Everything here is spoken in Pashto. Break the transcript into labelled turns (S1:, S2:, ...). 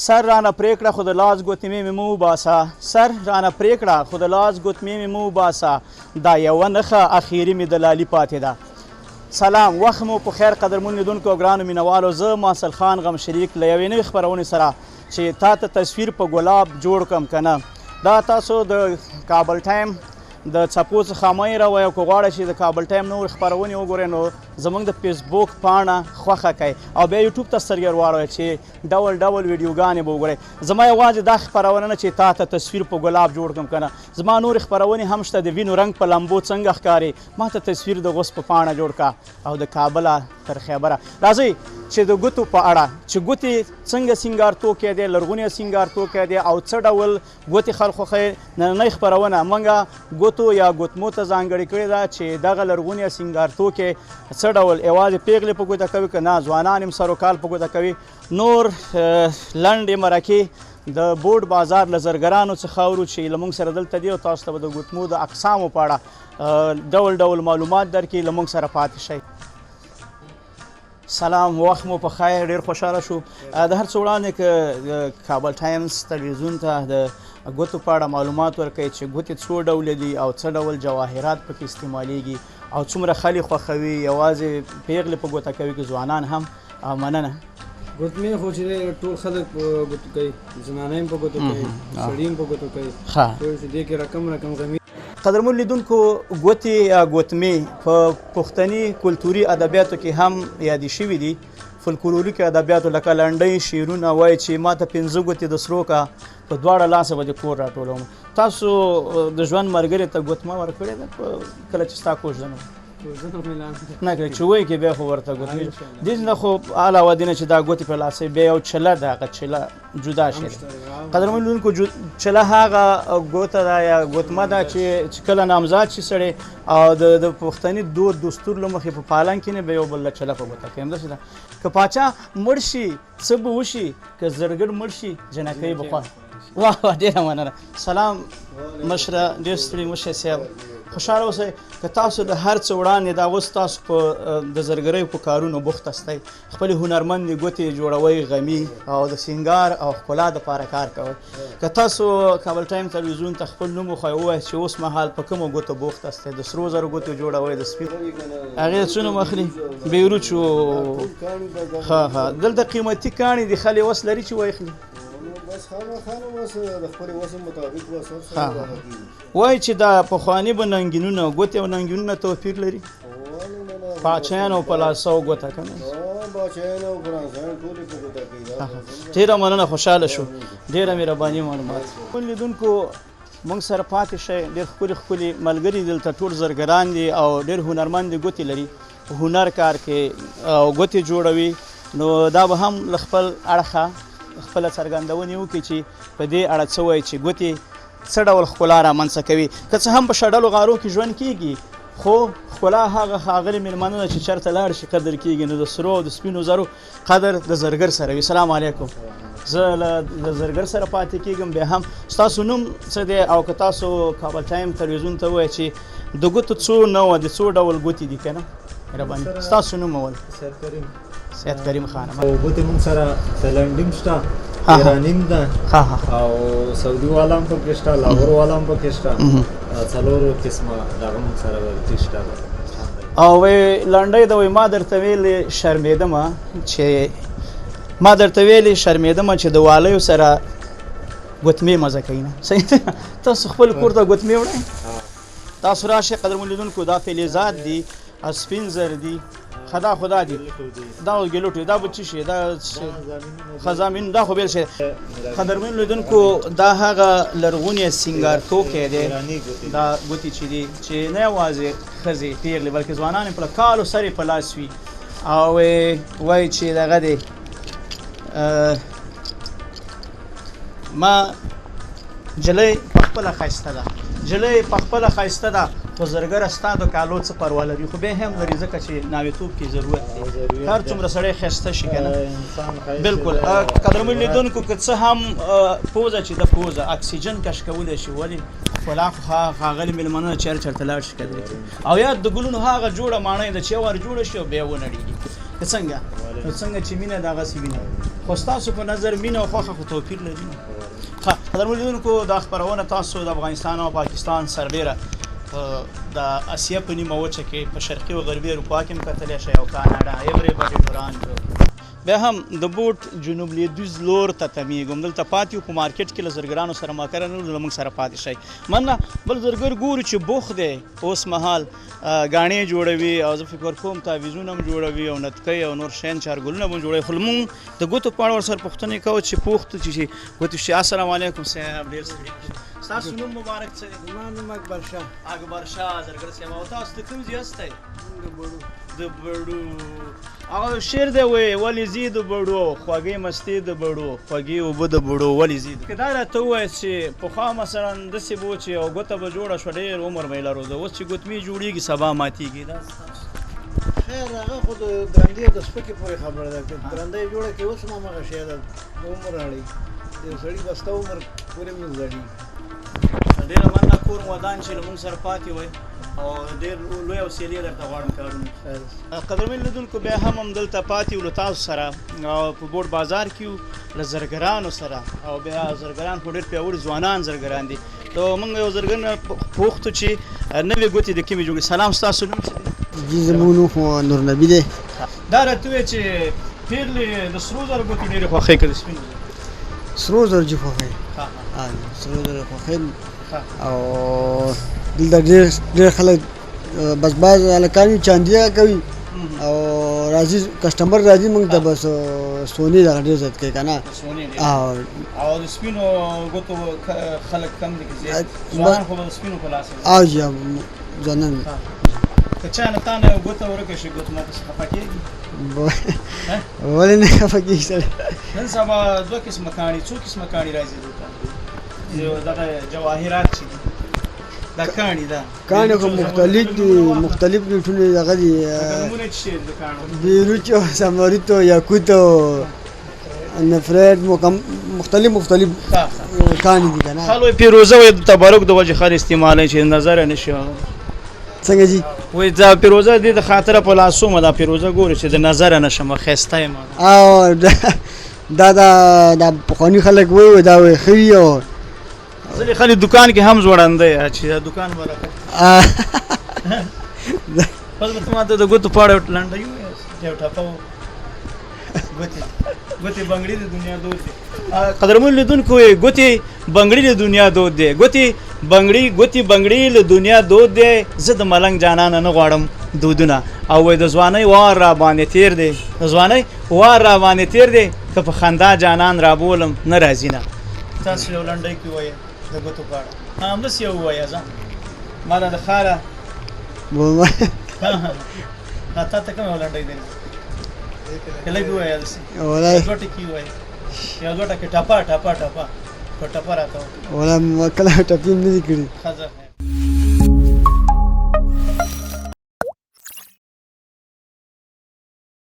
S1: سر رانه پرې کړه خو د لاس ګوتمې مې مه وباسه، سر رانه پرې کړه خو د لاس ګوتمې مې مه وباسه، دا یوه نښه اخیري مې د لالي پاتې ده. سلام، وخت مو په خیر قدرمن لیدونکو او ګرانو مینوالو، زه محصل خان غمشریک له یوې نوې خپرونې سره چې تا ته تصویر په ګلاب جوړ کړم که نه، دا تاسو د کابل ټایم د څپو څخه مه هېروئ او که غواړئ چې د کابل ټایم نور خپرونې وګورئ نو زموږ د فیسبوک پاڼه خوښه کړئ او بیا یوټیوب ته سترګې ورواړوئ چې ډول ډول ویډیوګانې به وګورئ. زما یوازې دا خپرونه نه چې تا ته تصویر په ګلاب جوړ کړم که نه، زما نورې خپرونې هم شته. د وینو رنګ په لمبو څنګه ښکاري، ما ته تصویر د غوث په پاڼه جوړ کړه او د کابله تر خیبره. راځئ چې د ګوتو په اړه چې ګوتې څنګه سینګار توکی دی، لرغونی سینګار توکی دی او څه ډول ګوتې خلک خوښوي، نننۍ خپرونه موږ ګوتو یا ګوتمو ته ځانګړې کړې ده چې دغه لرغونی سینګار توکی څه ډول یوازې پیغلې په ګوته کوي که نه ځوانان هم سر و کال په ګوته کوي. نور لنډې مرکې د بورډ بازار له زرګرانو څخه اورو چې له موږ سره دلته دي او تاسو ته به د ګوتمو د اقسامو په اړه ډول ډول معلومات درکړي. له موږ سره پاتې شئ. سلام، وخت مو په خیر، ډیر خوشاله شو. د هر څه وړاندې که کابل ټایمز تلویزیون ته د ګوتو په اړه معلومات ورکړئ چې ګوتې څو ډوله دي او څه ډول جواهرات پکې استعمالیږي او څومره خلک خوښوي، یوازې پیغلې په ګوته کوي که ځوانان هم؟ مننه.
S2: ګوتمې خو چې ټول خلک په ګوتو کوي، زنانه هم په ګوتو کوي، سړي هم په ګوتو کوي، ټول چې دې کې رقم رقم غمي.
S1: قدرمن لیدونکو، ګوتې یا ګوتمې په پښتني کلتوري ادبیاتو کې هم یادې شوې دي. فولکلوریک ادبیاتو لکه لنډۍ شعرونه وایي چې ما ته 5 ګوتې د سرو کا په دواړه لاسه به د کور راټولوم. تاسو د ژوند ملګري ته ګوتمه ورکړې ده کله چې ستا کوژدنه وه؟ نه کړې چې وایي کې بیا خو ورته ګوتمې دې نه خو علاوه دې نه چې دا ګوتې په لاس بیا یو چله ده، هغه چله جدا شی ده. قدرمن لیدونکو، چله هغه ګوته ده یا ګوتمه ده چې کله نامزاد شي سړی او د پښتني دود دستور له مخې په پالنګ کې نه به یو بل له چله په ګوته کوي. همداسې ده که پاچا مړ شي څه به وشي، که زرګر مړ شي جنکۍ به خوښ. واه واه، ډېره مننه. سلام مشره، ډېر ستړي مشه صاحب، خوشحاله اوسئ. که تاسو د هر څه وړاندې دا اوس تاسو په د زرګریو په کارونو بوخت یاستئ، خپلې هنرمندې ګوتې جوړوئ، غمي او د سینګار او ښکلا دپاره کار کوئ، که تاسو کابل ټایم تلویزیون ته خپل نوم وښایئ، ووایئ چې اوس مهال په کومو ګوتو بوخت یاستئ، د سرو زرو ګوتې جوړوئ، د سپین هغې څه نوم اخلي، بیروچو. ښه ښه، دلته قیمتي کاڼي دي، خلک وس لري چې واخلي؟
S3: بس خامخا نو بس د خپلې وسې مطابق بس هر څه دغه کېږي.
S1: وایي چې دا پخواني به ننګینونه ګوتې او ننګینونه توپیر لري، پاچایان او پلاسو ګوته که نه؟
S3: پاچایان او فرانسویان ټولې په ګوته کوي.
S1: ډېره مننه، خوشحاله شو، ډېره مهرباني معلومات. لیدونکو موږ سره پاتې شئ، ډېر ښکلي ښکلي ملګري دلته ټول زرګران دي او ډېر هنرمند ګوتې لري، هنر کار کې او ګوتې جوړوي، نو دا به هم له خپل اړخه خپله څرګندونې وکړي چې په دې اړه څه وایي چې ګوتې څه ډول ښکلا رامنځته کوي. که څه هم په شډلو غارو کې ژوند کیږي، خو ښکلا هغه ښاغلي مېلمانه ده چې چېرته لاړ شي قدر کیږي، نو د سرو او د سپینو زرو قدر د زرګر سره وي. سلام علیکم، زه له زرګر سره پاتې کیږم. بیا هم ستاسو نوم څه دی او که تاسو کابل ټایم تلویزیون ته ووایئ چې د ګوتو څو نوع دي، څو ډول ګوتې دي که نه؟ مهرباني، ستاسو نوم اول.
S2: سید کریم.
S1: سید کریم خان.
S2: او ګوتې مونږ سره تایلنډي هم شته، ایراني هم ده، او سعودي والا هم پکې شته، لاهور والا هم پکې شته، څلور قسمه دغه مونږ سره ورتي شته.
S1: او لنډۍ ده، وایي ما درته ویلې شرمېدمه چې ما درته ویلې شرمېدمه چې د والیو سره ګوتمې مزه کوي نه. صحیح ده؟ تاسو خپل کور ته ګوتمې وړئ؟ تاسو راشئ قدرمن لیدونکو، دا فلزات دي، سپین زر دي، خدا خدا دي، دا ګلوټي، دا به څه شي، دا خزامین، دا خو بېل شی. قدرمن لیدونکو، دا هغه لرغونی سینګار توکی دی، دا ګوتې چې دي چې نه یوازې ښځې پیغلې بلکې ځوانان یې په کالو سر یې په لاس وي او وایي چې دغه دی. ما نجلۍ په خپله ښایسته ده، نجلۍ په خپله ښایسته ده، خو زرګره ستا د کالو څه پروا لري؟ خو بیا هم لري، ځکه چې ناویتوب کې ضرورت دی، هر څومره سړی ښایسته شي که نه. بلکل قدرمن لیدونکو، که څه هم پوزه چې د پوزه اکسیجن کش کولی شي، ولې ښکلا خو ښاغلي مېلمنونه چې هر چېرته لاړ شي قدر کوي. او یا د ګلونو هغه جوړه ماڼۍ ده چې یو وار جوړه شي او بیا ونړېږي، که څنګه؟ نو څنګه چې مینه ده هغسې وینه. خو ستاسو په نظر مینه او خوښه خو توپیر لري. ښه، قدرمنو لیدونکو، دا خپرونه تاسو د افغانستان او پاکستان سربېره په د اسیا په نیمه وچه کې په شرقي او غربي اروپا کې هم کتلی شئ او کاناډا، everybody ټورانټو. بیا هم د بوټ جنوب لوېدیځ لور ته تمیږو، همدلته پاتې یو په مارکیټ کې له زرګرانو سره ماکره نه، له موږ سره پاتې شئ. مننه. بل زرګر ګورو چې بوخت دی اوس مهال، ګاڼې جوړوي او زه فکر کوم تعویذونه هم جوړوي او نتکۍ او نور شیان چارګلونه هم جوړوي. خو موږ د ګوتو په اړه ورسره پوښتنې کوو چې پوښتو چې ګوتې شي. السلام علیکم صاحب، ډېر ستړي. ستاسو نوم مبارک څه دی؟
S3: زما نوم اکبر شاه.
S1: اکبر شاه زرګر صاحب، او تاسو د کوم ځای یاستئ؟
S3: د بړو.
S1: د بړو. هغه شعر دی وایي ولې ځي د بړو خوږې مستې، د بړو خوږې اوبه، د بړو ولې ځي. که دا راته ووایه چې پخوا مثلا داسې به و چې یوه ګوته به جوړه شوه ډېر عمر به یې لرو، اوس چې ګوتمې جوړېږي سبا ماتېږي، دا
S3: خیر هغه خو د درندې او د سپکې پورې خبره ده. که درندې جوړه کړي اوس هم هماغه شی ده، د عمر اړوي، د یو سړي بسته عمر پورې هم نه زړېږي.
S1: ډېره مننه، کور مو ودان چې له موږ سره پاتې وئ او ډېر لوی حوصلې درته غواړم کارونه. قدرمن لیدونکو، بیا هم همدلته پاتې یو له تاسو سره او په بورډ بازار کې یو له زرګرانو سره، او بیا زرګران خو ډېر پیاوړي ځوانان زرګران دي. نو موږ یو زرګر نه پوښتو چې نوې ګوتې د کومې جوړې. سلام، ستاسو نوم څه دی؟
S3: جی زموږ نوم خو نور نبي دی.
S1: دا راته ووایه چې پېغلې د سرو زرو ګوتې ډېرې خوښوي که د سپینو زرو؟
S3: سرو زرو جي خوښوي، سرو زرو خوښوي. او دلته ډېر ډېر خلک بس بعض هلکان وي چاندي کوي او راځي، کسټمر راځي موږ ته، بس سوني دغه ډېر زیات کوي که نه.
S1: او د سپینو ګوتو خلک کم دي که زیات؟ ځوانان خو به د سپینو په لاس.
S3: او جي ځوانان.
S1: که چا نه تا نه یو ګوته ورکه شي، ګوتمه پسې خفه کېږي؟
S3: ولې نه خفه کېږي سړی؟
S1: نن سبا دوه قسمه کاڼي، څو قسمه کاڼي راځي دلته؟ دغه جواهرات چې دي دا کاڼي، دا
S3: کاڼي خو مختلف دي، مختلف ریټونه دغه دي.
S1: نومونه څه شی د کاڼو؟
S3: بیروچ او سماریت او یاقوت او نفریت، مختلف مختلف کاڼي دي که نه.
S1: خلک پیروزه وایي د تبرک د وجې خلک استعمالوي چې نظر نه شي.
S3: څنګه جی؟
S1: وایي دا پیروزه دې د خاطره په لاسو مه دا پیروزه ګوري چې د نظره نه شم، ښایسته یم.
S3: او دا دا دا پخواني خلک وایي دا وایي ښه وي. او
S1: ځینې خلک دکان کې هم ځوړند دی چې دا دکان برکت. بس به ته ماته د ګوتو په اړه لنډۍ ووایه، یو ټپه. ګوتې بنګړي د دنیا دود دی. قدرمن لیدونکو، ګوتې بنګړي د دنیا دود دی، ګوتې بنګړي، ګوتې بنګړي له دنیا دود دی. زه د ملنګ جانانه نه غواړم دودونه. او وایي د ځوانۍ وار را باندې تیر دی، د ځوانۍ وار را باندې تیر دی، که په خندا جانان رابولم نه راځي نه. تاسو یو لنډۍ کې ووایه د ګوتو په اړه، همداسې یو ووایه. ځه ما د ښاره تا ته کومه لنډۍ دی لږ ووایه، داسې دوه ټکي ووایه، یو دوه ټکي، ټپه ټپه ټپه په ټپه راته.
S3: ولا کله ټپې نه دي کړي.
S1: ښه.